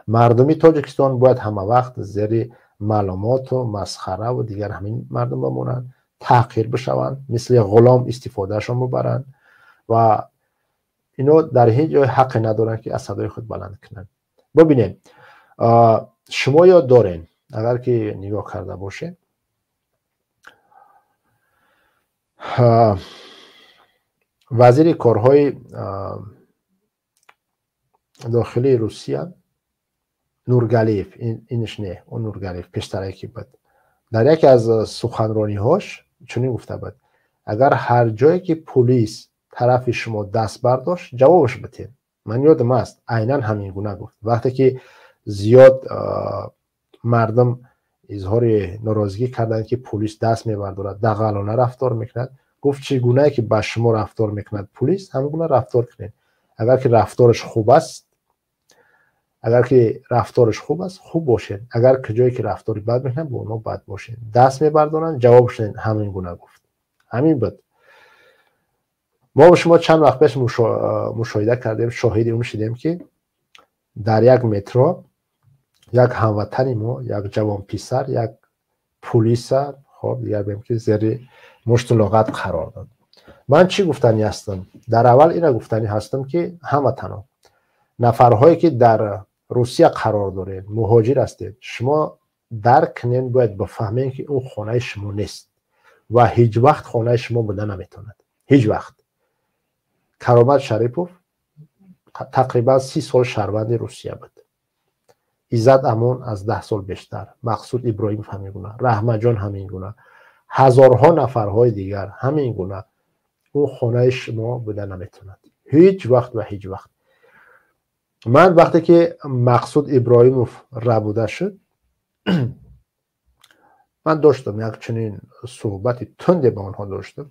Мардуми Тоҷикистон бояд ҳама вақт зери маълумоту масхараву дигар ҳамин мардум бимонанд, таҳқир бишаванд, мисли ғулом истифодаашон бубаранд ва ино дар ҳеҷ ҷой ҳаққе надоранд, ки аз садои худ баланд кунанд. Бибинед, шумо ёд доред, агар ки нигоҳ карда бошед, вазири корҳои дохилии Русия Нургалиев, инш не, он Нургалиев пештарае ки буд, дар яке аз суханрониҳош чунин гуфта буд: агар ҳар ҷое ки пулис тарафи шумо даст бардошт, ҷавобаш битед. Ман ёдам аст, айнан ҳамин гуна гуфт. Вақте ки зиёд мардум изҳори норозигӣ карданд, ки пулис даст мебардорад, дағалона рафтор мекунад, гуфт: чӣ гунае ки ба шумо рафтор мекунад пулис, ҳамин гуна рафтор кунед. Агар ки рафтораш хуб аст, агар ки рафтораш хуб аст, хуб бошед. Агар ҷое ки рафтори бад мекунад, бо онҳо бад бошед. Даст мебардоранд, ҷавоб шунед. Ҳамин гуна гуфт. Ҳамин буд. Мо шумо чанд вақт пеш мушоҳида кардем, шоҳиди он шудем, ки дар як метро як ҳамватани мо, як ҷавонписар, як пулиса, хоб дигар бем, ки зери мушту луғат қарор дод. Ман чӣ гуфтанӣ ҳастам? Дар аввал ина гуфтанӣ ҳастам, ки ҳамватанон, нафарҳое ки дар Русия қарор доред, муҳоҷир ҳастед, шумо дарк кунед, бояд бифаҳмед, ки он хонаи шумо нест ва ҳеҷ вақт хонаи шумо буда наметавонад. Ҳеҷ вақт. Каромат Шарипов тақрибан 30 сол шаҳрванди Русия буд. Иззат Амон аз 10 сол бештар, Мақсуд Иброҳимов ҳамин гуна, Раҳмаҷон ҳамин гуна, ҳазорҳо нафарҳои дигар ҳамин гуна. Он хонаи шумо буда наметавонад. Ҳеҷ вақт ва ҳеҷ вақт. Ман вақте ки Мақсуд Иброҳимов рабуда шуд, ман доштам як чунин суҳбати тунде ба онҳо доштам.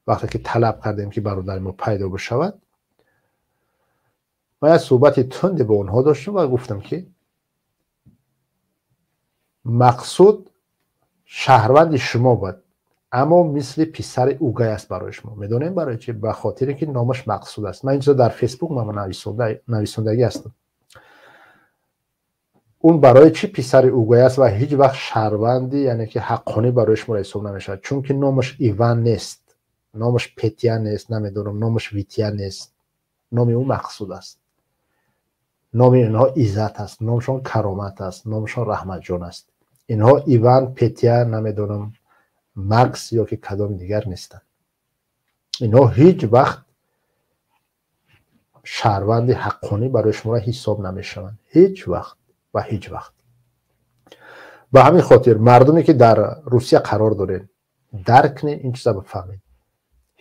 Вақте ки талаб кардем, ки бародари мо пайдо бишавад, ман як суҳбати тунде ба онҳо доштам ва гуфтам, ки Мақсуд шаҳрванди шумо буд, аммо мисли писари угай аст барои шумо. Медонем барои чи? Ба хотире ки номаш Мақсуд аст. Ман ин чизо дар Фейсбук ман нависондагӣ ҳастам. Он барои чӣ писари угай аст ва ҳеҷ вақт шаҳрванди, яъне ки ҳаққонӣ барои шумо ҳисоб намешавад? Чунки номаш Иван нест, номаш Петя нест, намедонам, номаш Витя нест. Номи ӯ Мақсуд аст. Номи инҳо Иззат аст, номшон Каромат аст, номшон Раҳматҷон аст. Инҳо Иван, Петя, намедонам, Макс ё ки кадоми дигар нестанд. Инҳо ҳеҷ вақт шаҳрванди ҳаққонӣ барои шуморо ҳисоб намешаванд. Ҳеҷ вақт ва ҳеҷ вақт. Ба ҳамин хотир мардуме ки дар Русия қарор доред, дарк кунед, ин чиза бифаҳмед: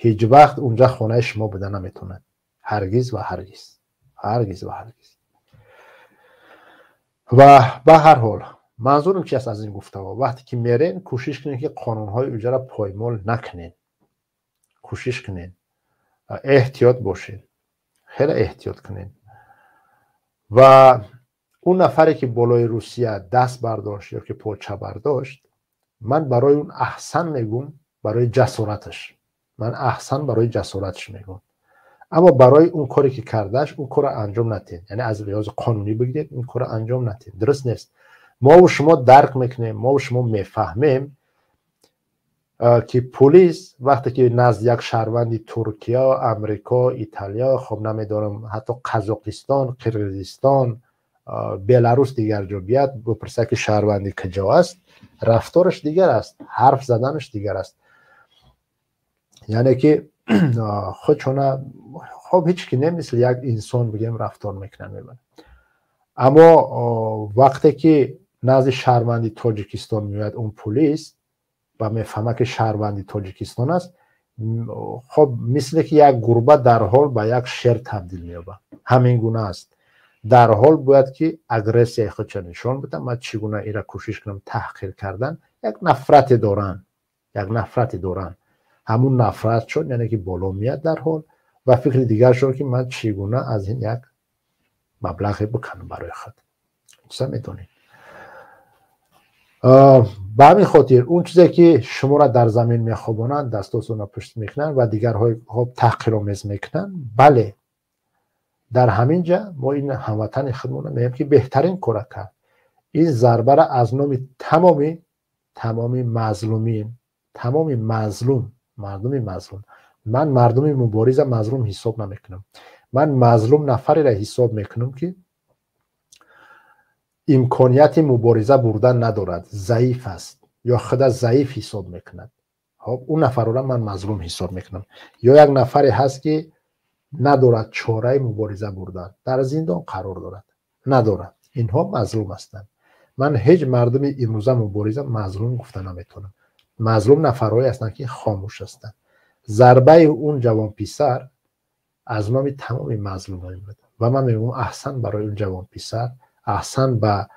ҳеҷ вақт унҷа хонаи шумо буда наметавонад. Ҳаргиз ва ҳаргиз, ҳаргиз ва ҳаргиз. Ва ба ҳар ҳол, манзурам чи аст аз ин гуфтаҳо? Вақте ки мерен, кӯшиш кунед, ки қонунҳои уҷаро поймол накунед. Кӯшиш кунед, эҳтиёт бошед, хеле эҳтиёт кунед. Ва он нафаре ки болои Русия даст бардошт ё ки поча бардошт, ман барои он аҳсан мегӯм, барои ҷасораташ. Ман аҳсан барои ҷасораташ мегӯм, аммо барои он коре ки кардаш, он корро анҷом натиҳед. Яъне аз лиҳози қонунӣ бигиред, ин корро анҷом натиҳед, дуруст нест. Мову шумо дарк мекунем, мову шумо мефаҳмем, ки пулис вақте ки назди як шаҳрванди Туркия, Амрико, Италия, хоб намедонам, ҳатто Қазоқистон, Қирғизистон, Беларус, дигар ҷо биёд, бипурсад, ки шаҳрванди куҷо аст, рафтораш дигар аст, ҳарф заданаш дигар аст. Яъне ки худшона хоб ҳеҷ ки не, мисли як инсон бигем рафтор мекунад, мебарад. Аммо вақте ки назди шаҳрванди Тоҷикистон меояд он пулис ва мефаҳмад, ки шаҳрванди Тоҷикистон аст, хоб мисле ки як гурба дарҳол ба як шер табдил меёбад, ҳамин гуна аст. Дарҳол бояд ки агрессияи худша нишон бидам, ман чӣ гуна ира кӯшиш кунам таҳқир кардан. Як нафрате доранд, як нафрате доранд. Ҳамун нафрат шуд, яъне ки боло меяд дарҳол ва фикри дигар шуд, ки ман чӣ гуна аз ин як маблағе бикунам барои худ. Чиза медонед. Ба ҳамин хотир он чизе ки шуморо дар замин мехобонанд, дастотонро пушт мекунанд ва дигарҳои таҳқиромез мекунанд, бале. Дар ҳамин ҷа мо ин ҳамватани худмона мегӯем, ки беҳтарин кора кард. Ин зарбара аз номи тамоми мазлумин, тамоми мазлум, мардуми мазлум. Ман мардуми мубориза мазлум ҳисоб намекунам. Ман мазлум нафареро ҳисоб мекунам, ки имконияти мубориза бурдан надорад, заиф аст ё худа заиф ҳисоб мекунад. Хоб, он нафарро ман мазлум ҳисоб мекунам. Ё як нафаре ҳаст, ки надорад чораи мубориза бурдан, дар зиндон қарор дорад, надорад. Инҳо мазлум ҳастанд. Ман ҳеҷ мардуми имрӯза мубориза мазлум гуфта наметавонам. Мазлум нафарҳое ҳастанд, ки хомӯш ҳастанд. Зарбаи он ҷавонписар аз номи тамоми мазлумон буд ва ман мегӯям аҳсан барои он ҷавонписар, аҳсан ба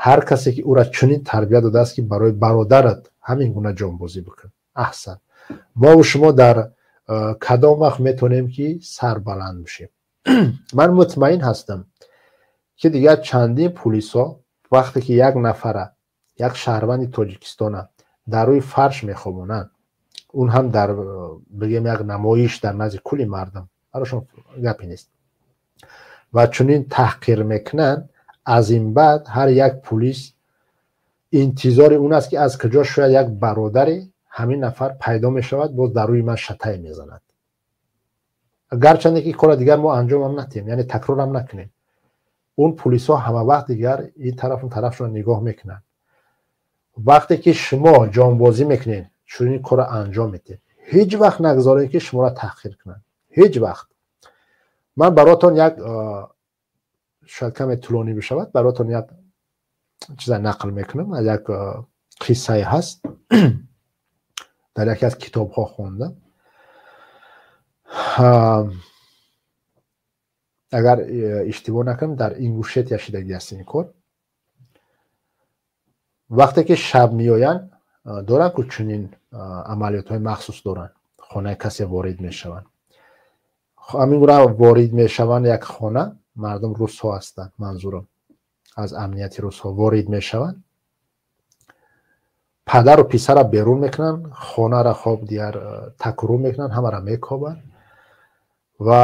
ҳар касе, ки ӯра чунин тарбия додааст, ки барои бародарат ҳамин гуна ҷонбозӣ бикун. Аҳсан. Мову шумо дар кадом вақт метавонем, ки сарбаланд бишем? Ман мутмаин ҳастам, ки дигар чандин пулисҳо вақте ки як нафара, як шаҳрванди Тоҷикистона дар рӯи фарш мехобонанд, он ҳам дар, бигем, як намоиш дар назди кулли мардум, барошон гапе нест, ва чунин таҳқир мекунанд, аз ин баъд ҳар як пулис интизори он аст, ки аз куҷо шояд як бародари ҳамин нафар пайдо мешавад, боз дар рӯи ман шатай мезанад. Гарчанде ки кора дигар мо анҷомам натиҳем, яъне такрорам накунем, он пулисҳо ҳама вақт дигар ин тараф, он тарафшон нигоҳ мекунанд. Вақте ки шумо ҷонбозӣ мекунед, чунин корро анҷом медиҳед, ҳеҷ вақт нагузоред, ки шуморо таҳқир кунанд. Ҳеҷ вақт. Ман баротон як, шояд каме тӯлонӣ бишавад, баротон як чиза нақл мекунам, аз як қиссае ҳаст, дар яке аз китобҳо хондам. Агар иштибоҳ накунам, дар Ингушетия шидагӣ аст ин кор. Вақте ки шаб меоянд, доранд ку чунин амалиётҳои махсус доранд, хонаи касе ворид мешаванд. Ҳамин гуна ворид мешаванд як хона, мардум русҳо ҳастанд, манзурам аз амнияти русҳо, ворид мешаванд, падару писара берун мекунанд, хонара хоб дигар такрор мекунанд, ҳамаро мекобанд ва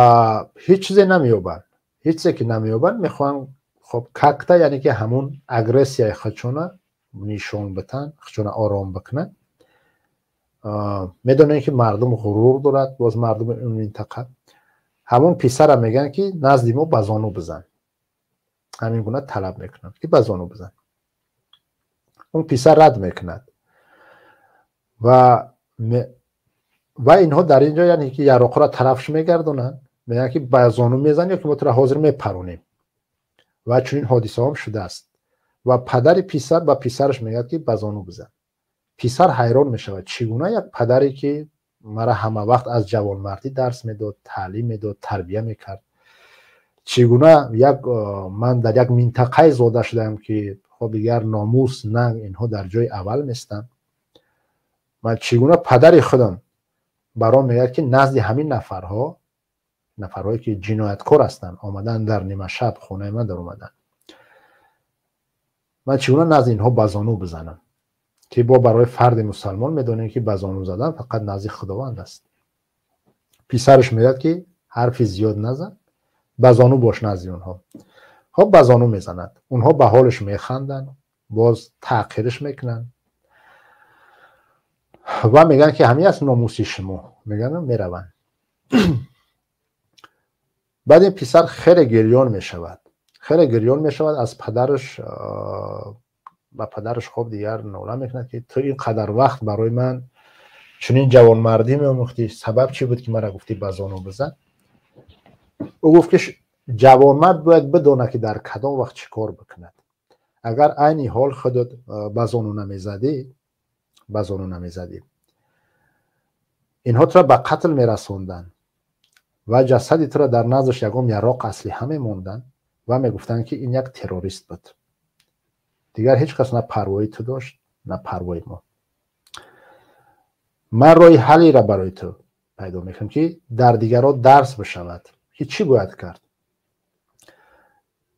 ҳеҷ чизе намеёбанд. Ҳеҷ чизе ки намеёбанд, мехоҳанд хоб как-то, яъне ки ҳамун агрессияи худшона нишон битанд, худшона ором бикунанд. Медонем, ки мардум ғурур дорад, боз мардуми он минтақа. Ҳамун писара мегӯянд, ки назди мо ба зону бизан. Ҳамин гуна талаб мекунанд, ки ба зону бизан. Он писар рад мекунад ва инҳо дар ин ҷо, яъне ки яроқро тарафш мегардонанд, мегӯянд, ки ба зону мезан ё ки мо туро ҳозир мепаронем. Ва чунин ҳодисаҳом шудааст. Ва падари писар ба писараш мегӯяд, ки ба зону бизан. Писар ҳайрон мешавад, чӣ гуна як падаре, ки мара ҳама вақт аз ҷавонмардӣ дарс медод, таълим медод, тарбия мекард, чӣ гуна як ман дар як минтақае зода шудаам, ки хоб дигар номус, нанг инҳо дар ҷои аввал местанд, ман чӣ гуна падари худам баром мегӯяд, ки назди ҳамин нафарҳо, нафарҳое ки ҷинояткор ҳастанд, омадан дар нимашаб хонаи ман даромаданд, ман чӣ гуна назди инҳо ба зону бизанам, ки бо барои фарди мусалмон медонем, ки ба зону задан фақат назди Худованд аст. Писараш мегӯяд, ки ҳарфи зиёд назан, ба зону бош назди онҳо. Хоб, ба зону мезанад, онҳо ба ҳолаш механданд, боз таъқираш мекунанд ва мегӯянд, ки ҳамин аст номуси шумо, мегӯянд, мераванд. Баъд ин писар хеле гирён мешавад, хеле гирён мешавад, аз падараш, ба падараш хоб дигар нола мекунад, ки ту ин қадар вақт барои ман чунин ҷавонмардӣ меомӯхтӣ, сабаб чӣ буд, ки мара гуфтӣ ба зону бизан? Ӯ гуфт, ки ҷавонмард бояд бидонад, ки дар кадом вақт чӣ кор бикунад. Агар айни ҳол худат ба зону намезадӣ, ба зону намезадӣ, инҳо туро ба қатл мерасонданд ва ҷасади туро дар наздаш ягон яроқ, аслиҳа мемонданд ва мегуфтанд, ки ин як террорист буд. Дигар ҳеҷ кас на парвои ту дошт, на парвои мо. Ман роҳи ҳаллеро барои ту пайдо мекунам, ки дар дигарон дарс бишавад, ки чӣ бояд кард.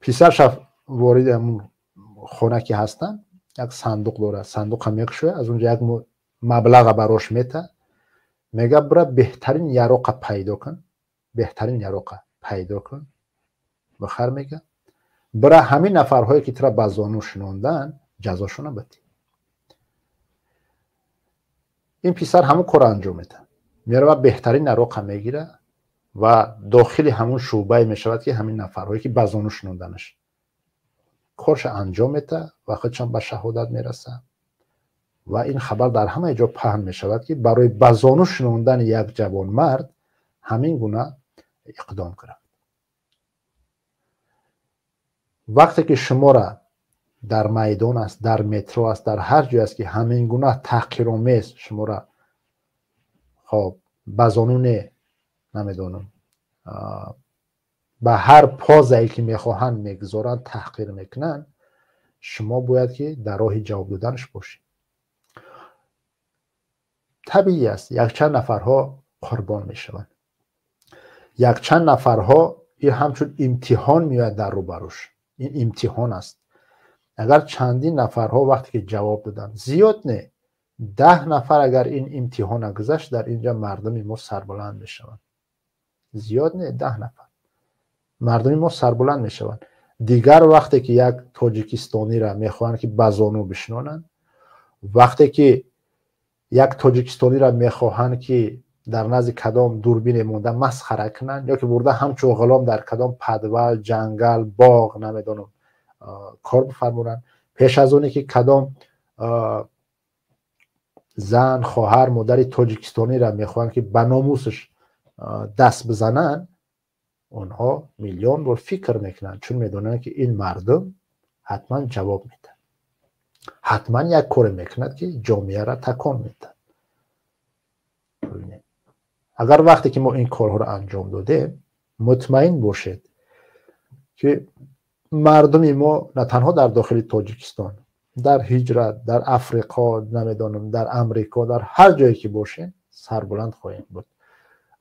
Писарша вориди ҳамун хона ки ҳастанд, як сандуқ дорад, сандуқа мекушояд, аз унҷа як маблаға барош мета, мега: «Бура, беҳтарин яроқа пайдо кун, беҳтарин яроқа пайдо кун». Бихар мега, бира ҳамин нафарҳое ки тура ба зону шинондан, ҷазошона бидӣ. Ин писар ҳамун корро анҷом медиҳад, мерава, беҳтарин ароқа мегира ва дохили ҳамун шӯъбае мешавад, ки ҳамин нафарҳое ки ба зону шинонданаш корша анҷом медиҳад ва худшам ба шаҳодат мерасад. Ва ин хабар дар ҳамаи ҷо паҳн мешавад, ки барои ба зону шинондани як ҷавонмард ҳамин гуна иқдом кард. Вақте ки шуморо дар майдон аст, дар метро аст, дар ҳар ҷой аст, ки ҳамин гуна таҳқиромез шуморо, хоб, ба зону не, намедонам, ба ҳар позае ки мехоҳанд мегузоранд, таҳқир мекунанд, шумо бояд ки дар роҳи ҷавоб доданаш бошед. Табиӣ аст, якчанд нафарҳо қурбон мешаванд, якчанд нафарҳо ин ҳамчун имтиҳон меояд дар рӯбарӯш. Ин имтиҳон аст. Агар чандин нафарҳо вақте ки ҷавоб доданд, зиёд не, 10 нафар агар ин имтиҳона гузашт, дар инҷа мардуми мо сарбуланд мешаванд. Зиёд не, 10 нафар мардуми мо сарбуланд мешаванд. Дигар вақте ки як тоҷикистонира мехоҳанд ки ба зону бишинонанд, вақте ки як тоҷикистонира мехоҳанд ки дар назди кадом дурбине монда масхара кунанд, ё ки бурда ҳамчун ғулом дар кадом падвал, ҷангал, боғ, намедонам, кор бифармонанд, пеш аз оне ки кадом зан, хоҳар, модари тоҷикистонира мехоҳанд ки ба номусаш даст бизананд, онҳо миллион бор фикр мекунанд, чун медонанд, ки ин мардум ҳатман ҷавоб медиҳад, ҳатман як коре мекунад, ки ҷомеаро такон медиҳад. Агар вақте ки мо ин корҳоро анҷом додем, мутмаин бошед, ки мардуми мо на танҳо дар дохили Тоҷикистон, дар ҳиҷрат, дар Африқо, намедонам, дар Амрико, дар ҳар ҷое ки бошем, сарбуланд хоҳем буд.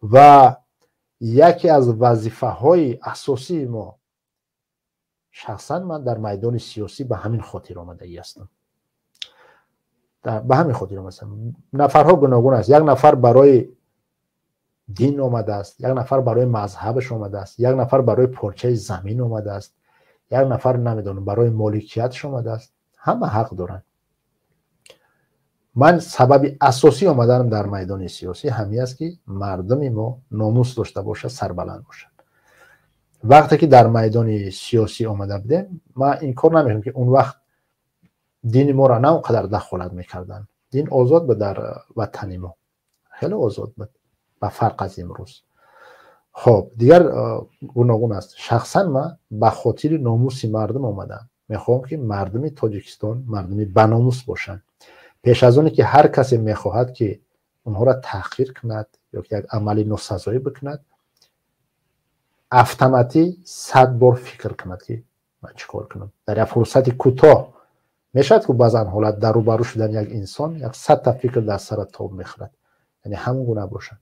Ва яке аз вазифаҳои асосии мо, шахсан ман дар майдони сиёсӣ ба ҳамин хотир омадагӣ ҳастам, ба ҳамин хотир омадам. Нафарҳо гуногун аст. Як нафар барои дин омадааст, як нафар барои мазҳабаш омадааст, як нафар барои порчаи замин омадааст, як нафар, намедонам, барои моликияташ омадааст. Ҳама ҳақ доранд. Ман сабаби асосӣ омаданам дар майдони сиёсӣ ҳамин аст, ки мардуми мо номус дошта бошад, сарбаланд бошад. Вақте ки дар майдони сиёсӣ омада будем, ман инкор намекунам, ки он вақт дини моро на он қадар дахолат мекарданд. Дин озод буд дар ватани мо, хеле озод буд ба фарқ аз имрӯз. Хоб, дигар гуногун аст. Шахсан ман ба хотири номуси мардум омадам. Мехоҳам, ки мардуми Тоҷикистон мардуми баномус бошанд. Пеш аз оне ки ҳар касе мехоҳад ки онҳоро таҳқир кунад ё ки як амали носазоӣ бикунад, автоматӣ 100 бор фикр кунад, ки ман чӣ кор кунам. Дар як фурсати кӯтоҳ мешавад, ки баъзан ҳолат дар рӯбарӯ шудани як инсон як 100-та фикр дар сара тоб мехӯрад. Яъне ҳамон гуна бошад,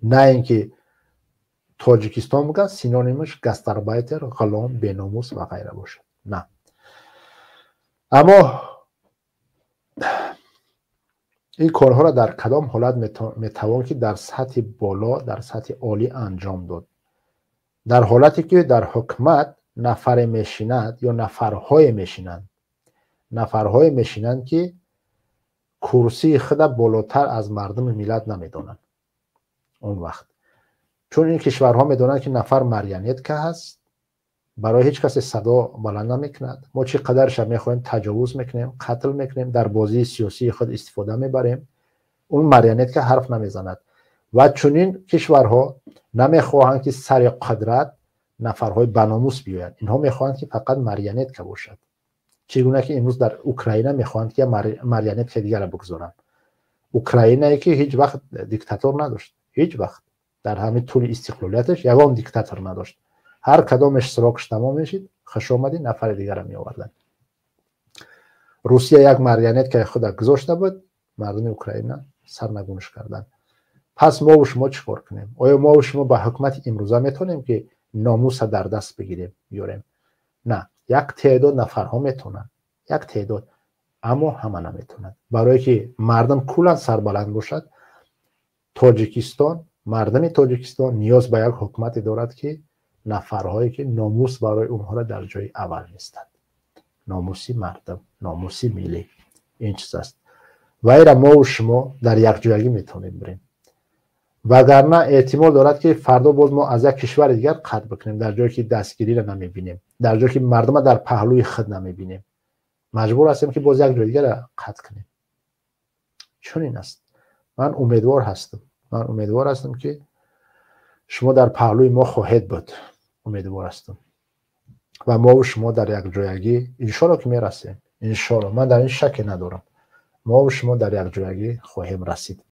на ин ки Тоҷикистон бигӯяд, синонимаш гастарбайтер, ғулом, беномус ва ғайра бошад. На, аммо ин корҳоро дар кадом ҳолат метавон ки дар сатҳи боло, дар сатҳи олӣ анҷом дод? Дар ҳолате ки дар ҳукумат нафаре мешинад ё нафарҳое мешинанд, нафарҳое мешинанд, ки курсии худа болотар аз мардуми миллат намедонанд. Он вақт, чун ин кишварҳо медонанд, ки нафар марионетка ҳаст, барои ҳеҷ касе садо баланд намекунад. Мо чӣ қадарша мехоҳем таҷовуз мекунем, қатл мекунем, дар бозии сиёсии худ истифода мебарем, он марионетка ҳарф намезанад. Ва чунин кишварҳо намехоҳанд, ки сари қудрат нафарҳои баномус биёянд. Инҳо мехоҳанд, ки фақат марионетка бошад, чӣ гуна ки имрӯз дар Украина мехоҳанд, ки марионетка дигарро бигузоранд. Украинае ки ҳеҷ вақт диктатор надошт, ҳеҷ вақт дар ҳамин тӯли истиқлолияташ ягон диктатор надошт. Ҳар кадомеш срокаш тамом мешид, хушомадӣ, нафари дигарро меоварданд. Русия як марионеткаи худа гузошта буд, мардуми Украина сарнагунш карданд. Пас мову шумо чӣ кор кунем? Оё мову шумо ба ҳукумати имрӯза метавонем, ки номуса дар даст бигирем, биёрем? На, як теъдод нафарҳо метавонанд, як теъдод, аммо ҳама наметавонанд. Барое ки мардум куллан сарбаланд бошад, Тоҷикистон, мардуми Тоҷикистон ниёз ба як ҳукумате дорад, ки Нафарҳое ки номус барои онҳоро дар ҷои аввал нестанд, номуси мардум, номуси миллӣ ин чиз аст. Ва ира мову шумо дар якҷоягӣ метавонем бирем, вагарна эҳтимол дорад, ки фардо боз мо аз як кишвари дигар қатъ бикунем. Дар ҷое ки дастгириро намебинем, дар ҷое ки мардума дар паҳлӯи худ намебинем, маҷбур ҳастем, ки боз як ҷои дигарро қатъ кунем. Чунин аст. Ман умедвор ҳастам, ки шумо дар паҳлӯи мо хоҳед буд. Умедвор ҳастам ва мову шумо дар якҷоягӣ, иншолло, ки мерасем. Иншолло, ман дар ин шаке надорам, мову шумо дар якҷоягӣ хоҳем расид.